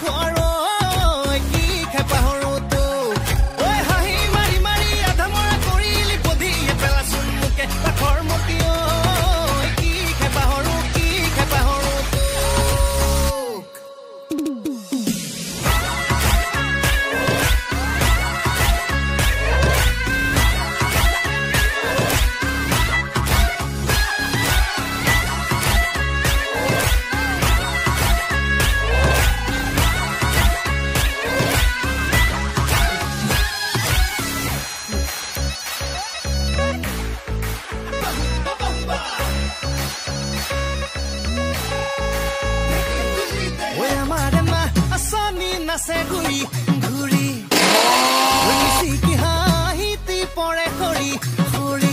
নোৱাৰো, কি খাই পাহৰো তোক। ঐ হাঁহি মাৰি মাৰি আধা মৰা কৰিলি, বধিয়ে পেলাচোন মোকে পাথৰ মতি ঐ, কি খাই পাহৰো, কি খাই পাহৰো তোক। ঐ আমাৰ মা আচনি নাচে ঘূৰি ঘূৰি, মিচিকি হাঁহিতি পৰে সৰি সৰি।